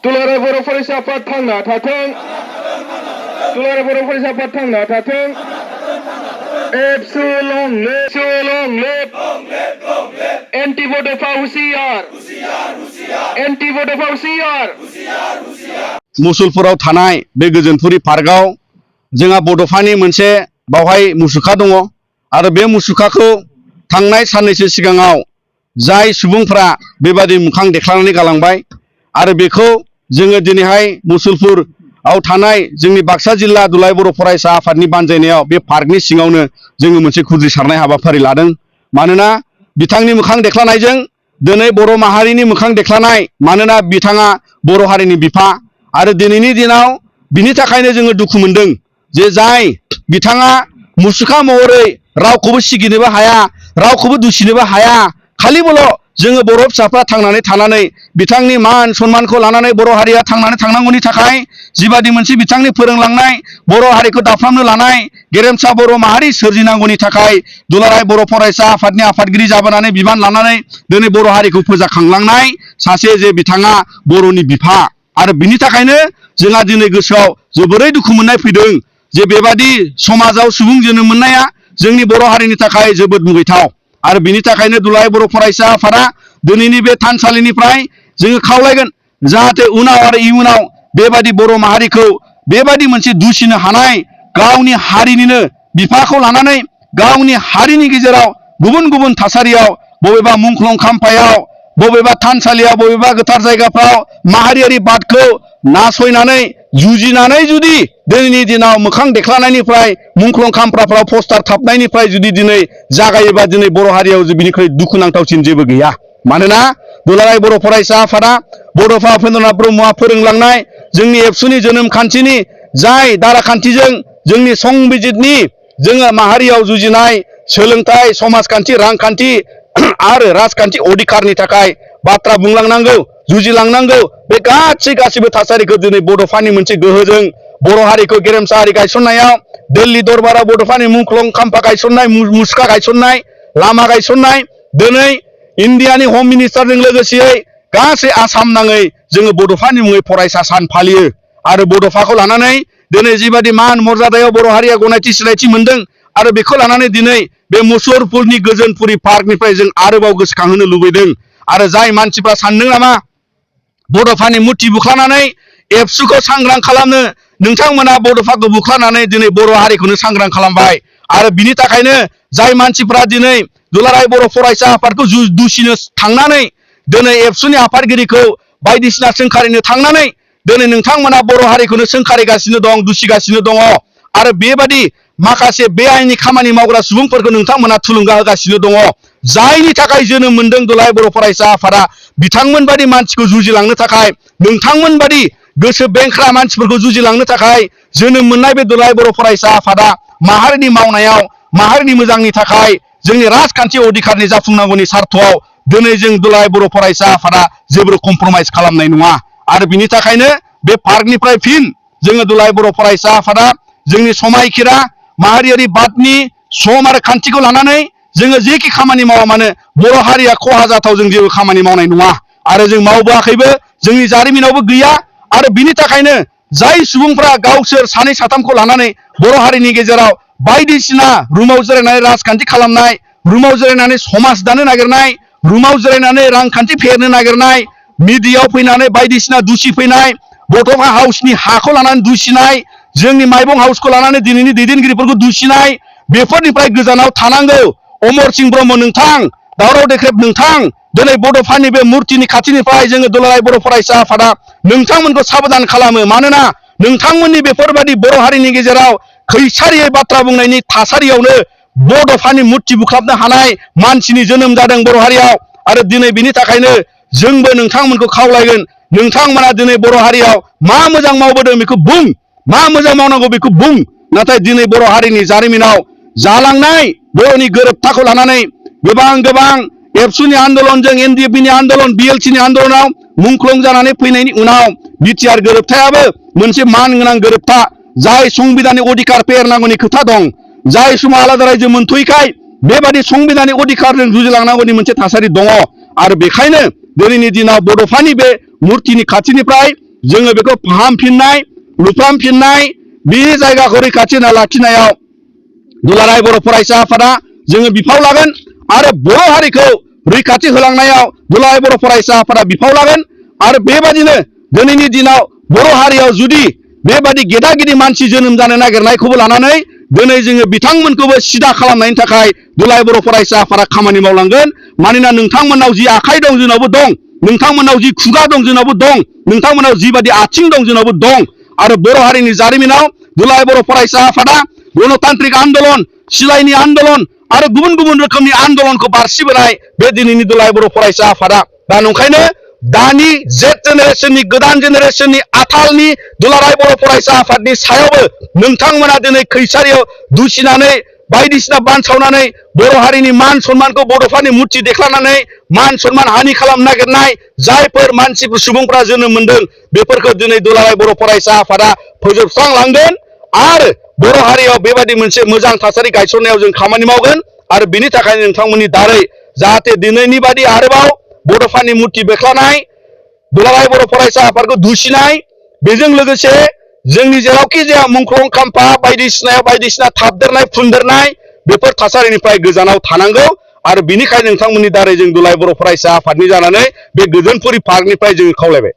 दुलाराय बर' फरायसा आफाद थांना थाथों। दुलाराय बर' फरायसा आफाद थांना थाथों। एबसु लं लेफ एंटी बड'फा हुसियार एंटी बड'फा हुसियार। मुसलपुराव थानाय बे गोजोनपुरी पार्कआव जोंहा बड'फानि मोनसे बावहाय मुसुखा दङ आरो बे मुसुखाखौ थांनाय साननैसो सिगाङाव जाय सुबुंफ्रा बेबादि मोखां देखायनानै गालांबाय आरो बेखौ जोङो दिनैहाय मुसलपुराव थानाय जोंनि बाक्सा जिल्ला दुलाराय बर' फरायसा आफादनि बानजायनायाव बे पार्कनि सिङावनो जोङो मोनसे खुद्रिसारनाय हाबाफारि लादों। मानोना बिथांनि मोखां देखायनायजों दिनै बर' माहारिनि मोखां देखायनाय, मानोना बिथाङा बर' हारिनि बिफा आरो दिनैनि दिनाव बिनि थाखायनो जोङो दुखु मोनदों जे जाय बिथाङा मुसुखा महरै रावखौबो सिगिनोबो हाया, रावखौबो दुसिनोबो हाया, खालिबोल' जोङो बर' फिसाफ्रा थांनानै थानानै बिथांनि मान सन्मानखौ लानानै बर' हारिया थांनानै थांनांगौनि थाखाय जिबादि मोनसे बिथांनि फोरोंलांनाय बर' हारिखौ दाफ्रामनो लानाय गेरेमसा बर' माहारि सोरजिनांगौनि थाखाय दुलाराय बर' फरायसा आफादनि आफादगिरि जाबोनानै बिबान लानानै दिनै बर' हारिखौ फोजाखांलांनाय सासे जे बिथाङा बर'नि बिफा आरो बिनि थाखायनो जोंहा दिनै गोसोआव जोबोरै दुखु मोननाय फैदों जे बेबादि समाजाव सुबुं जोनोम मोननाया जोंनि बर' हारिनि थाखाय जोबोद मुगैथाव। आरो बिनि थाखायनो दुलाराय बर' फरायसा आफादा दिनैनि बे थानसालिनिफ्राय जोङो खावलायगोन जाहाथे उनाव आरो इयुनाव बेबादि बर' माहारिखौ बेबादि मोनसे दुसिनो हानाय गावनि हारिनिनो बिफाखौ लानानै गावनि हारिनि गेजेराव गुबुन गुबुन थासारियाव बबेबा मुंख्लं खाम्फायाव बबेबा थानसालियाव बबेबा गोथार जायगाफ्राव माहारियारि बादखौ नासयनानै जुजिनानै जुदि दिनैनि दिनाव मोखां देखायनायनिफ्राय मुंख्लं खाम्फाफ्राव पस्टार थाबनायनिफ्राय जुदि दिनै जागायोबा दिनै बर' हारियाव बिनिख्रुइ दुखुनांथावसिन जेबो गैया। मानोना दुलाराय बर' फरायसा आफादा बड'फा उपेन्द्रनाथ ब्रह्मआ फोरोंलांनाय जोंनि एबसुनि जोनोम खान्थिनि जाय दाराखान्थिजों जोंनि संबिजितनि जोङो माहारियाव जुजिनाय सोलोंथाइ, समाजखान्थि, रांखान्थि आरो राजखान्थि अधिकारनि थाखाय बाथ्रा बुंलांनांगौ, जुजिलांनांगौ, बे गासैबो थासारिखौ दिनै बड'फानि मोनसे गोहोजों बर' हारिखौ गेरेमसा हारि गायसननायाव दिल्ली दरबाराव बड'फानि मुंख्लं खाम्फा गायसननाय, मुसुखा गायसननाय, लामा गायसननाय, दिनै इन्डियानि हम मिनिस्टारजों लोगोसेयै गासै आसाम नाङै जोङो बड'फानि मुङै फरायसा सान फालियो आरो बड'फाखौ लानानै दिनै जिबादि मान मर्यादायाव बर' हारिया गनायथि सिनायथि मोनदों आरो बेखौ लानानै दिनै बे मुसलपुरनि गोजोनपुरी पार्कनिफ्राय जों आरोबाव गोसोखांहोनो लुबैदों। आरो जाय मानसिफ्रा सानदों नामा बड'फानि मुर्ति बुख्लानानै एबसुखौ सांग्रां खालामनो, नोंथांमोना बड'फाखौ बुख्लानानै दिनै बर' हारिखौनो सांग्रां खालामबाय आरो बिनि थाखायनो जाय मानसिफ्रा दिनै दुलाराय बर' फरायसा आफादखौ दुसिनो थांनानै दिनै एबसुनि आफादगिरिखौ बायदिसिना सोंखारिनो थांनानै दिनै नोंथांमोना बर' हारिखौनो सोंखारिगासिनो दं, दुसिगासिनो दङ आरो बेबादि माखासे बेआइनि खामानि मावग्रा सुबुंफोरखौ नोंथांमोना थुलुंगा होगासिनो दङ। जायनि थाखाय जोनोम मोनदों दुलाराय बर' फरायसा आफादा बिथांमोन बादि मानसिखौ जुजिलांनो थाखाय, नोंथांमोन बादि गोसो बेंख्रा मानसिफोरखौ जुजिलांनो थाखाय जोनोम मोननाय बे दुलाराय बर' फरायसा आफादा माहारिनि मावनायाव, माहारिनि मोजांनि थाखाय, जोंनि राजखान्थि अधिकारनि जाफुंनांगौनि सार्थआव दिनै जों दुलाराय बर' फरायसा आफादा जेबो कमप्रमाइज खालामनाय नङा। आरो बिनि थाखायनो बे पार्कनिफ्राय फिन जोङो दुलाराय बर' फरायसा आफादा जोंनि समायखिरा माहारियारि बादनि सम आरो खान्थिखौ लानानै जोङो जेखि खामानि मावा मानो बर' हारिया खहा जाथाव जों जेबो खामानि मावनाय नङा आरो जों मावबोआखैबो, जोंनि जारिमिनावबो गैया। आरो बिनि थाखायनो जाय सुबुंफ्रा गावसोर सानै साथामखौ लानानै बर' हारिनि गेजेराव बायदिसिना रुमाव जिरायनानै राजखान्थि खालामनाय, रुमाव जिरायनानै समाज दानो नागिरनाय, रुमाव जिरायनानै रांखान्थि फेहेरनो नागिरनाय, मिडियायाव फैनानै बायदिसिना दुसिफैनाय, बड'फा हाउसनि हाखौ लानानै दुसिनाय, जोंनि माइबं हाउसखौ लानानै दिनैनि दैदेनगिरिफोरखौ दुसिनाय, बेफोरनिफ्राय गोजानाव थानांगौ। अमर सिंह ब्रह्म नोंथां, दावराव देख्रेब नोंथां, दिनै बड'फानि बे मुर्तिनि खाथिनिफ्राय जोङो दुलाराय बर' फरायसा आफादा नोंथांमोनखौ साबधान खालामो। मानोना नोंथांमोननि बेफोरबायदि बर' हारिनि गेजेराव खैसारियै बाथ्रा बुंनायनि थासारियावनो बड'फानि मुर्ति बुख्लाबनो हानाय मानसिनि जोनोम जादों बर' हारियाव। आरो दिनै बिनि थाखायनो जोंबो नोंथांमोनखौ खावलायगोन, नोंथांमोना दिनै बर' हारियाव मा मोजां मावबोदों बेखौ बुं, मा मोजां मावनांगौ बेखौ बुं। नाथाय दिनै बर' हारिनि जारिमिनाव जालांनाय बर'नि गोरोबथाखौ लानानै गोबां एबसुनि आन्दलनजों, एनडिएफबिनि आन्दलन, बिएलटिनि आन्दलनाव मुंख्लं जानानै फैनायनि उनाव बिटिआर गोरोबथायाबो मोनसे मान गोनां गोरोबथा, जाय संबिधाननि अधिकार फेहेरनांगौनि खोथा दं, जाय समाव आलादा रायजो मोनथ'यैखाय बेबादि संबिधाननि अधिकारजों जुजिलांनांगौनि मोनसे थासारि दङ। आरो बेखायनो दिनैनि दिनाव बड'फानि बे मुर्तिनि खाथिनिफ्राय जोङो बेखौ फाहामफिननाय लुफामफिननाय बे जायगाखौ रैखाथि होना लाखिनायाव दुलाराय बर' फरायसा आफादा जोङो बिफाव लागोन आरो बर' हारिखौ रैखाथि होलांनायाव दुलाराय बर' फरायसा आफादा बिफाव लागोन आरो बेबादिनो दिनैनि दिनाव बर' हारियाव जुदि बेबादि गेदा गिदि मानसि जोनोम जानो नागिरनायखौबो लानानै दिनै जोङो बिथांमोनखौबो सिदा खालामनायनि थाखाय दुलाराय बर' फरायसा आफादा खामानि मावलांगोन मानोना नोंथांमोननाव जि आखाइ दं जोंनावबो दं नोंथांमोननाव जि खुगा दं जोंनावबो दं नोंथांमोननाव जिबादि आथिं दं जोंनावबो दं आरो बर' हारिनि जारिमिनाव दुलाराय बर' फरायसा आफादा गणतान्त्रिक आन्दलन सिलाइनि आन्दलन आरो गुबुन गुबुन रोखोमनि आन्दलनखौ बारसिबोनाय बे दिनैनि दुलाराय बर' फरायसा आफादा दा नंखायनो दानि जेट जेनेरेसननि गोदान जेनेरेसननि आथालनि दुलाराय बर' फरायसा आफादनि सायावबो नोंथांमोना दिनै खैसारियाव दुसिनानै बायदिसिना बानसावनानै बर' हारिनि मान सन्मानखौ बड'फानि मुर्ति देख्लानानै मान सन्मान हानि खालामनो नागिरनाय जायफोर मानसिफोर सुबुंफ्रा जोनोम मोनदों बेफोरखौ दिनै दुलाराय बर' फरायसा आफादा फोजोबस्रांलांगोन आरो बर' हारियाव बेबायदि मोनसे मोजां थासारि गायसननायाव जों खामानि मावगोन आरो बिनि थाखायनो नोंथांमोननि दारै जाहाथे दिनैनि बादि आरोबाव बड'फानि मुर्ति बेख्लानाय दुलाराय बर' फरायसा आफादखौ दुसिनाय बेजों लोगोसे जोंनि जेरावखि जाया मुंख्लं खाम्फा बायदिसिनायाव बायदिसिना थाबदेरनाय फुनदेरनाय बेफोर थासारिनिफ्राय गोजानाव थानांगौ आरो बिनिखायनो नोंथांमोननि दारै जों दुलाराय बर' फरायसा आफादनि जानानै बे गोजोनपुरि पार्कनिफ्राय जोङो खावलायबाय।